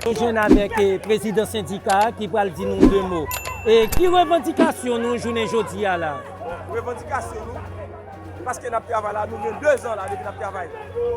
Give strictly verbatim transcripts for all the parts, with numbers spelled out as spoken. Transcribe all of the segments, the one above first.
Nou jwenn avèk, eh, prezidan sendika a ki pral di nou de mo. E ki revandikasyon nou jounen jodi a la? Revandikasyon nou, paske n ap travay la, nou gen de zan la depi n ap travay.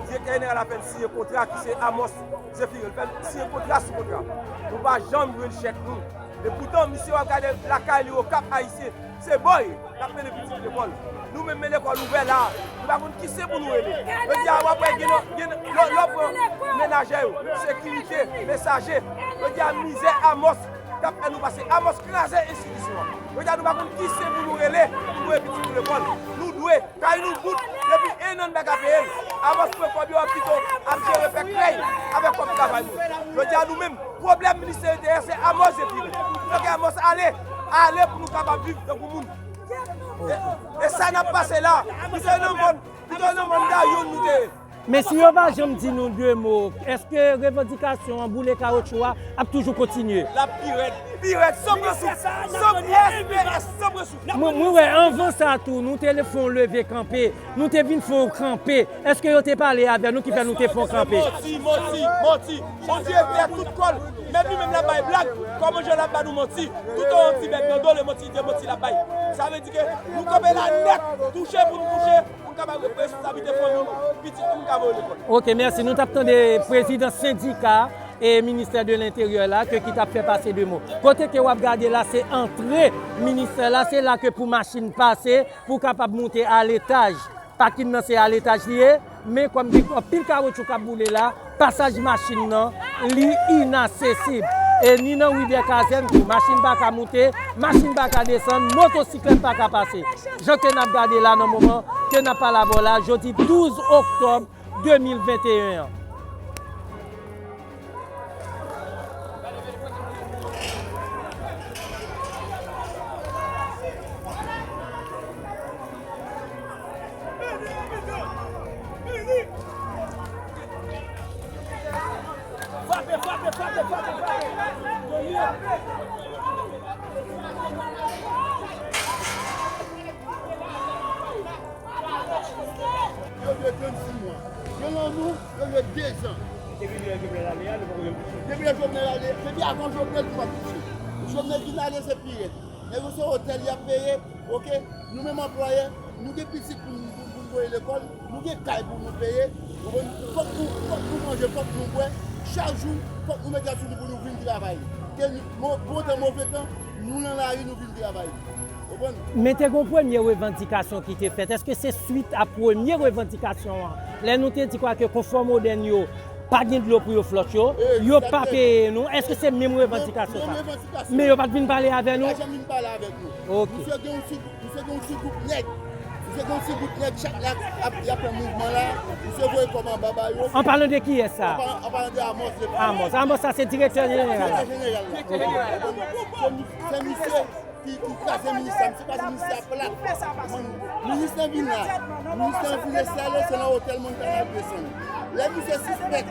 Direktè jeneral la fè n siyen kontra ki se Amos Zephirin, l fè n siyen kontra sou kontra. Nou pa janm jwenn chèk nou. E poutan, misye w ap gade lakay li Okap Ayisyen, se bòy k ap mennen pitit lekòl. Nou menm, men lekòl ouvè la, nou pa konn kise pou nou rele. Jodi a, w ap wè gen, gen, lè, lè w pran menajè yo, sekirite, mesaje. Jodi a, mizè Amos k ap fè nou pase. Amos kraze enstitisyon an. Jodi a, nou pa konn kise pou nou rele pou nou voye pitit nou lekòl. Nou dwe, kay nou bout, depi en an n pa ka peye l. Amos pran kòb yo, ap kite w ap jere fè krèy avèk kòb travay nou. Jodi a, nou menm, pwoblèm ministè enteryè se Amos Zephirin. Fòk Amos ale, ale pou nou kapab viv tankou moun. E, e sa n ap pase la, pito nan mòn, pito nan mòn Gayon nou te ye. Men si yo pa janm di nou de mo, èske revandikasyon an boule kawotchou a ap toujou kontinye? L ap pi rèd, pi rèd, san pran souf, san pyès, san pran souf. Mwen, mwen wè anvan sa tou, nou te fè yon leve kanpe, nou te vin fè yon kanpe. Èske yo te pale avè nou ki fè nou te fè yon kanpe? Manti, manti, manti. Yon direktè tout kòl, menm li menm l ap bay blag, kòman jan l ap ba nou manti? Toutan yon ti bèk nan do l, e manti, se manti l ap bay. Sa vle di ke nou kanpe la nèt, touche pou nou touche, pou n kapab reprezante fanmi nou, pitit nou, nou ka voye lekòl. Ok, mèsi. Nou t ap tande prezidan sendika e ministè de lenteryè la, ke ki t ap fè pase de mo. Kote ke w ap gade la, se antre ministè la, se la ke pou machin pase, pou kapab moute a letaj. Pakin nan se a letaj li ye, men kòm gen anpil kawotchou k ap boule la, pasaj machin nan, li inasesib. E ni nan ri dè kazèn tou, machin pa ka moute, machin pa ka desann, motosiklèt pa ka pase. Jan ke n ap gade la nan moman ke n ap pale avè w la, jodi douz oktòb de mil venteyen an. Frape, frape, frape, frape, frape. Yo dwe trannsis mwa. Gen nan nou, yo dwe dezan. Depi lè Jovenel ale a, nou poko janm touche. Depi lè Jovenel ale, depi avan Jovenel, nou p ap touche. Jovenel vin ale, se pi rèd. Nèg yo se otèl y ap peye, oke? Nou menm anplwayè, nou gen pitit pou n, pou, pou n voye lekòl, nou gen kay pou nou peye. Konprann? Fòk nou, fòk nou manje, fòk nou bwè. Chak jou, fòk nou mete sou nou pou nou vin travay. Ke nou, mo-, bon tan, move tan, nou nan lari, nou vin travay. Konprann? Men te gen yon premye revandikasyon ki te fèt. Èske se swit a premye revandikasyon an? Lè nou te di kwa ke konfò modèn yo pa gen dlo pou yo flòt yo, yo pa peye nou. Èske se menm revandikasyon sa? Menm revandikasyon. Men yo pa t vin pale avè nou? Yo pa janm vin pale avèk nou. Ok. Misye gen yon ti, misye gen yon ti gwoup nèg. Misye gen yon ti gwoup nèg, chak lè ap, y ap fè mouvman la, misye voye kòb anba ba yo. An palan de kiyès sa? An palan, an palan de Amos. Amos. Amos sa se direktè jeneral la. Direktè jeneral la. Ok. Se, se misye ki, ki kraze minis la, misye kraze minis la plat. Minis lan vin la, minis lan vin enstale, se nan otèl Montana l desann. Lè misye sispèk,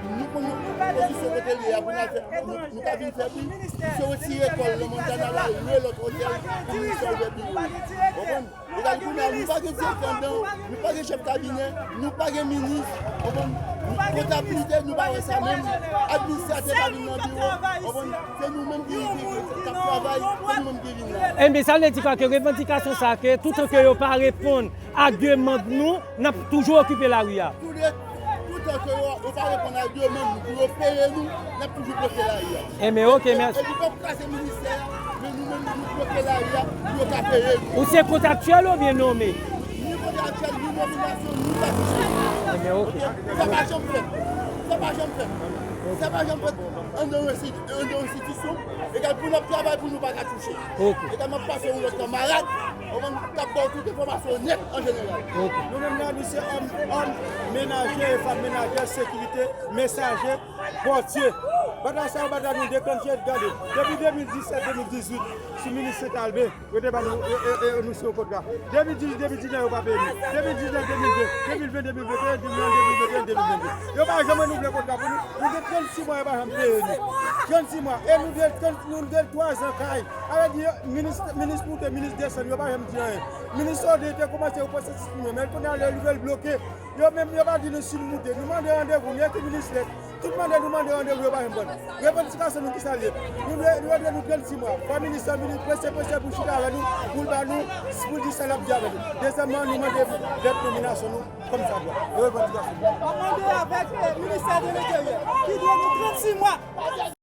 nou konn pozisyon kote l ye a, pou n al fè, nou, nou ka vin fè bri. Misye retire kò l nan Montana, l al lwe lòt otèl pou minis lan ouvè biwo. Konprann? Egal kounye a, nou pa gen direktè anndan, nou pa gen chèf kabinè, nou pa gen minis, konprann? Kontablite, nou pa wè sa menm. Administratè pa vin nan biwo, konprann? Se nou menm ki, ki, ki, k ap travay, se nou menm ki vin la. Enben, sa vle di kwa ke revandikasyon sa, ke toutan ke yo pa reponn a demann nou, n ap toujou okipe lari a? Toutan ke yo, yo pa reponn a demann nou pou yo peye nou, n ap toujou bloke lari a. Enben, ok, mèsi. Epi, epi, p ap kraze ministè a, men nou menm, nou bloke lari a pou yo ka peye nou. Ou se kontraktyèl oubyen nome? Ni kontraktyèl, ni nominasyon, ni pa touche. Enben, ok. Sa pa janm fèt. Sa pa janm fèt. Sa pa janm fèt. Anndan yon ensti-, anndan yon enstitisyon, egal pou n ap travay pou nou pa ka touche. Ok. Egal m ap pase yon lòt kanmarad, konprann, k ap ba w tout enfòmasyon nèt an jeneral. Ok. Nou menm la, nou se òm, òm, menajè e fanm menajè, sekirite, mesaje, pòtye. Batay sa yo, batay nou deklanche, gade. Depi de mil disèt, de mil dizuit, sou minis Sent Alben, yo te ba nou, e, e, e, nou siyen yon kontra. De mil dizuit, de mil diznèf, yo pa peye nou. De mil diznèf, de mil ven, de mil ven, de mil venteyen, de mil venteyen, de mil vennde. Yo pa janm renouvle kontra pou nou. Nou gen trannsis mwa, yo pa janm peye nou. Trannsis mwa. E nou gen trant, nou gen twazan kay. Sa vle di, minis, minis moute, minis desann, yo pa janm di anyen. Minis Sode te kòmanse yon pwosesis pou nou, men kounye a, lè l rive, l bloke. Yo menm, yo pa di nou si n moute. Nou mande randevou, nou ekri minis lèt. Tout mande nou mande randevou, yo pa janm ban nou. Revandikasyon nou ki sa l ye? Nou dwe, nou dwe nou trannsis mwa. Fò minis lan vini prese prese pou chita avè nou, pou l ba nou, pou l di sa l ap di avè nou. Dezyèmman, nou mande lèt nominasyon nou kòm sa dwa. Revandikasyon nou. Mande avèk ministè de lenteryè ki dwe nou trannsis mwa.